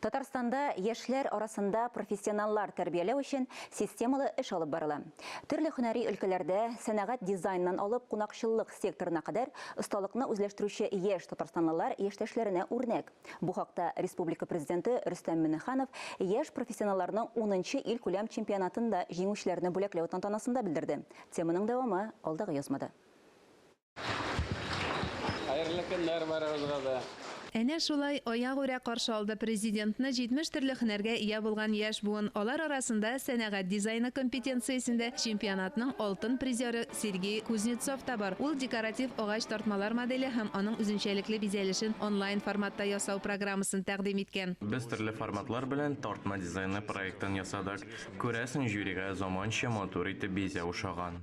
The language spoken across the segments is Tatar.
Татарстанда яшьләр арасында профессионаллар тәрбияләү өчен системалы эш алып барыла. Төрле һөнәри өлкәләрдә, сәнәгать дизайннан алып кунакчыллык секторына кадәр осталыкны үзләштерүче яшь татарстанлылар яшьтәшләренә үрнәк. Бу хакта республика Президенты Рөстәм Миңнеханов яшь профессионалларның унынчы илкүләм чемпионатында җиңүчеләрне бүләкләү тантанасында белдерде. Теманың дәвамы алдагы язмада. Хәерле көннәр барыгызга да. Әнә шулай аягүрә каршы алды Президентны 70 төрле һөнәргә ия булган яшь буын. Алар арасында сәнәгать дизайны компетенциясендә чемпионатның алтын призеры Сергей Кузнецов та бар. Ул декоратив агач тартмалар моделе һәм аның үзенчәлекле бизәлешен онлайн форматта ясау программасын тәкъдим иткән. Без төрле форматлар белән тартма дизайны проектын ясадык. Күрәсең, жюрига заманча матур итеп бизәү ошаган.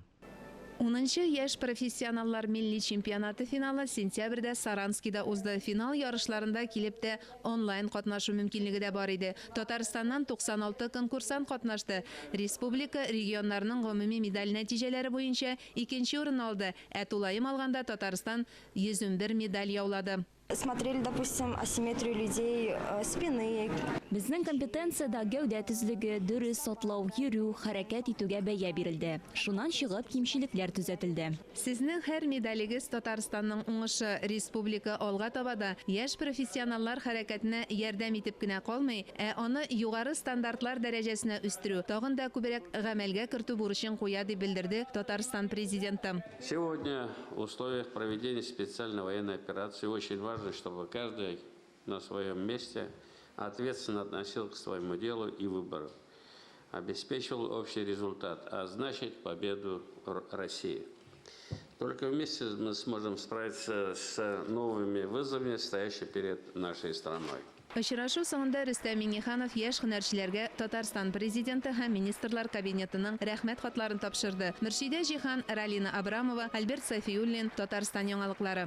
Унынчы яшь профессионаллар милли чемпионаты финалы сентябрьдә Саранскида узды. Финал ярышларында килеп тә онлайн катнашу мөмкинлеге дә бар иде. Татарстаннан 96 конкурсант катнашты. Республика регионнарның гомуми медаль нәтиҗәләре буенча икенче урынны алды, ә тулаем алганда Татарстан 111 медаль яулады. Смотрели, допустим, асимметрию людей, спины. Безнең компетенциядә гәүдә төзлеге, дөрес атлау, йөрү, хәрәкәт итүгә бәя бирелде. Шуннан чыгып, кимчелекләр төзәтелде. Сезнең һәр медалегез Татарстанның уңышы. Республика алга таба да яшь профессионаллар хәрәкәтенә ярдәм итеп кенә калмый, ә аны югары стандартлар дәрәҗәсенә үстерү, тагын да күбрәк гамәлгә кертү бурычын куя, дип белдерде Татарстан Президенты. Сегодня в условиях проведения специальной военной операции очень важно, чтобы каждый на своем месте ответственно относился к своему делу и выбору, обеспечивал общий результат, а значит победу России. Только вместе мы сможем справиться с новыми вызовами, стоящими перед нашей страной. Очрашу соңында Рөстәм Миңнеханов яшь һөнәрчеләргә Татарстан Президенты һәм Министрлар Кабинетының Рәхмәт хатларын тапшырды. Мөршидә Җиһан, Ралина Абрамова, Альберт Сафиуллин, Татарстан яңалыклары.